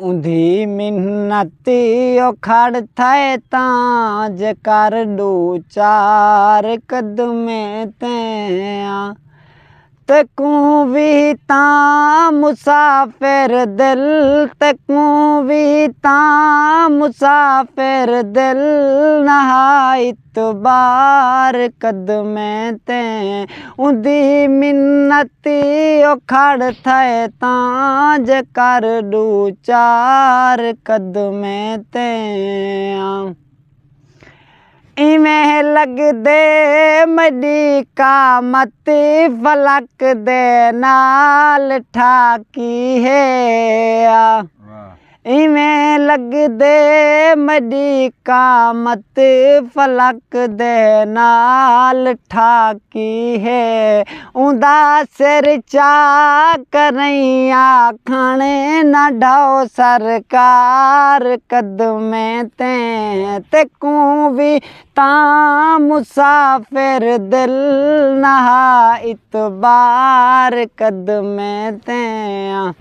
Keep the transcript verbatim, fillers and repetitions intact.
اوندھی منت او کھڑ تھئے تاں جے کر ݙو چار قدمیں تے آ۔ تیکوں وی تاں مسافر دل، تیکوں وی تاں مسافر دل، نہا اعتبار قدمیں تے۔ اوندی منت او کھڑ تھئے تاں جے کر ݙو چار قدمیں تے آ۔ ایویں لڳدے میݙی قامت فلک دے نال ٹھاکی ہے آ۔ ایویں لڳدے میݙی قامت فلک دے نال ٹھاکی ہے۔ اوندا سر چا کریں آکھݨ نہ ڈھو سرکار قدمیں تے۔ تیکوں وی تاں مسافر دل، نہا اعتبار قدمیں تے آ۔